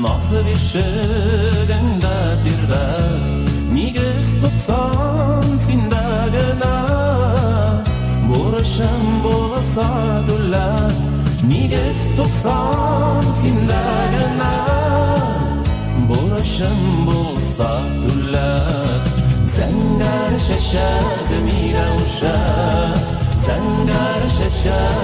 Назы бишегеңдә тирбәп, Нигез тотсам синдә генә. Бурычым булса түләп, Нигез тотсам синдә генә. Бурычым булса түләп, Зәңгәр чәчәк миләүшә, Зәңгәр чәчәк.